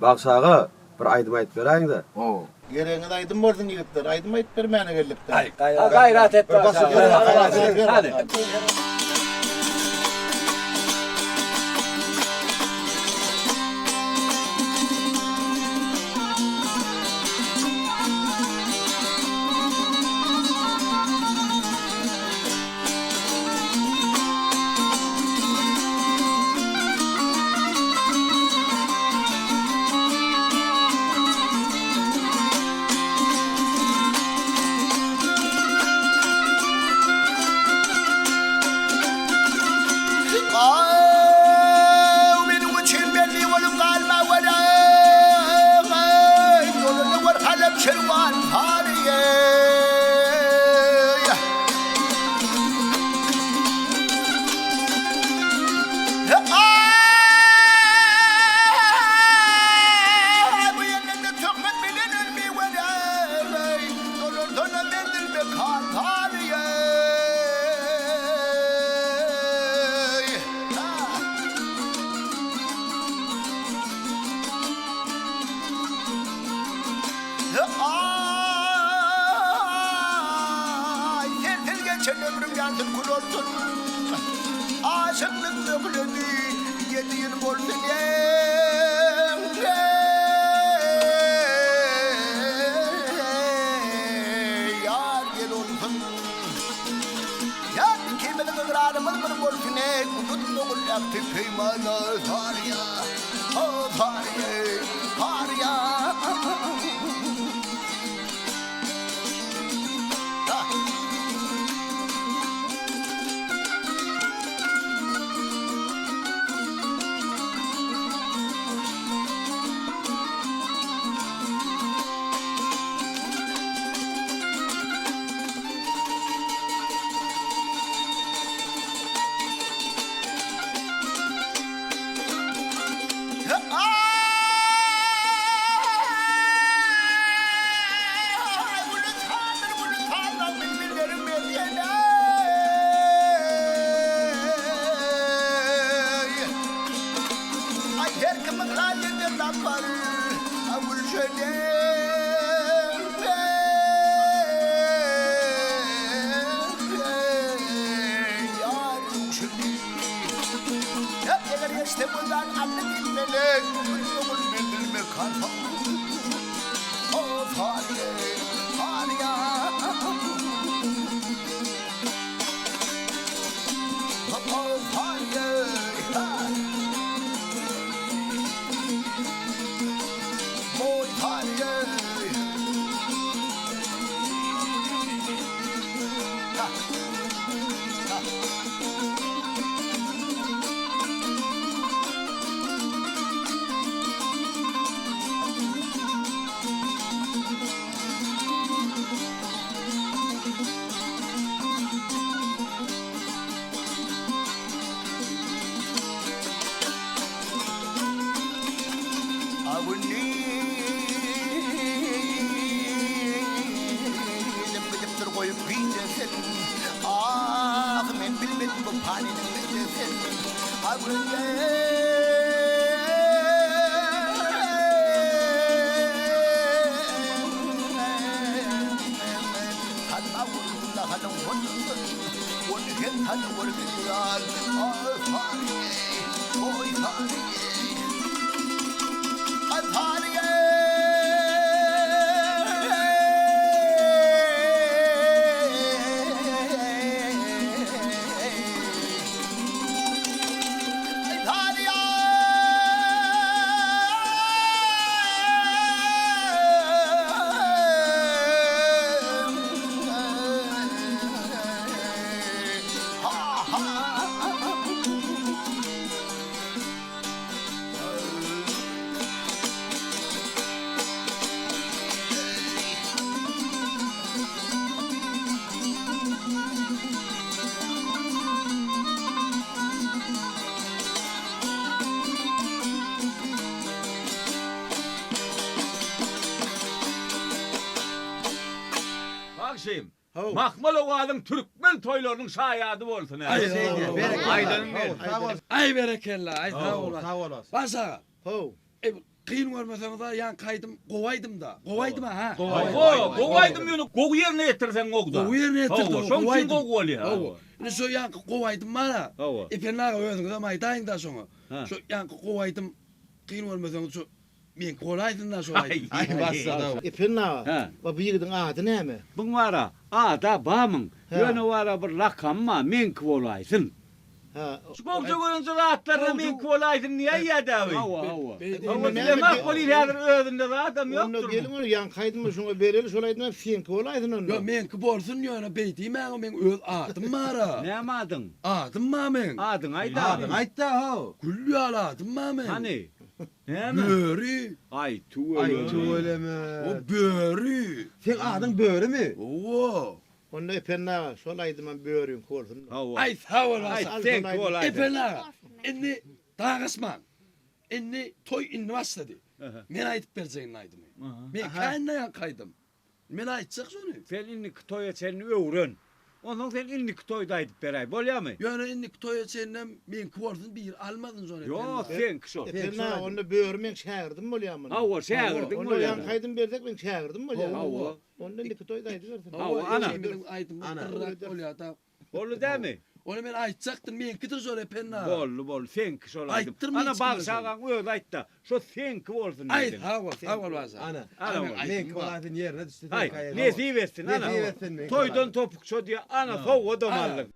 Bagşy aga, bir aýdym aýdyp beräýiňdä. Geregiňiz aýdym bolsun ýigitler, aýdym aýdyp bermäne geldik-dä. Gaýrat et bagşy aga. Hany. Aý, sensiz geçen ömrüm ýansyn kül olsun. Aşyklyk möhledi ýedi ýyl bolsun Eý, ýar gel olsun. Ýar ikimiziň ygrarymyz bir bolsun eý, unutmagyn ähti peýmana Saryýa, o Saryýa, Saryýa. Bagşym, Mahmal owazyň türkmen toýlarynyň şaýady bolsun. Aýdanyň gelsin. Aý berekella, aý sag bol. Baş aga. How. Kyn görmeseňiz-a ýaňky aýdym gowy aýdym-da. Gowy aýdym-a, ha? Hawa, gowy aýdym ýöne gowy ýerine ýetirseň gowy-da. Gowy ýerine ýetirseň Hawa, şoň üçin gowy bolýar. Hawa. Indi şo ýaňky gowy aýdym bar-a. Hawa. Ependi aga özüňizem aýdaýyň-da şoňa. Ha. Şo ýaňky gowy aýdym kyn görmeseňiz şo meňki bolaýsyn-da şo aýdym. Aý, başlady. Ependi aga, Ha. bu ýigidiň ady näme? Buň bar-a, ad-a bamyň. Ha. Ýöne bar-a bir lakamy bar, meňki bolaýsyn. Ha. Şu gowja görünje zatlaryna meňki bolaýsyn diýäýýä-dä bi. Hawa, hawa. Hawa, dilemak bolýar häzir özünde zadam Onda ýokdur. geliň ony ýaňky aýdymy şuňa bereli, şol aýdym hem seňki bolaýsyn onda. Ýok, meňki bolsun ýöne beý diýmäň, meň öz adym bar-a. Näme adyň? Adym bar meň. Adyňy aýt-a. Adyňy aýt-da, how. Gül ýaly adym bar meň. Hany? Näme? Böri. Aý, Aý, tüweleme. tüweleme. O böri. Seň adyň Börimi? Hawa. Onda Ependi aga, şol aýdymam börüňki bolsun. Hawa. Aý, sag bol Aý, Hasan. seňki bolaýsyn. Ependi aga, indi dagaşmaň. Indi toý indi başlady. Men aýdyp berjek indi aýdymy. Men kände ýaňky aýdym. Men aýtjak şony. Sen indiki toýa çenli öwren. Onsoň sen indiki toýda aýdyp beräý, bolýamy? Ýöne indiki toýa çenlem meňki bolsun, biri almasyn şony Ependi Ýok, aga. seňki şol. Ependi aga, onda böri meň şägirdim bolýamy? Hawa, şägirdiň Onda bolýar. ýaňky aýdym bersek meň şägirdim bolýar. Hawa. Onda indiki toýda aýdybersin. Hawa, ana. Biziň aýdymyz gyrrak bolýar-da. Boldy dämi? Ony men aýtjakdym, meňkidir şol Ependi aga. Boldy, boldy, seňki şol aýdym. Aýtdyrma Ana hiç kime Bagşy şony. agaň özi aýtda, şo seňki bolsun Aý, diýdim. sag bol, sag bol Bagşy aga. Ana. Ana Meň boldy. aýdymym Meňki bar. bolaýsyn ýerine düşdi Aý, seňki aýdym. nesip etsin, ana. Nesip etsin meňki Toýdan bolaýsyn. topukça diýýär, ana sowgadam Ana. aldyň.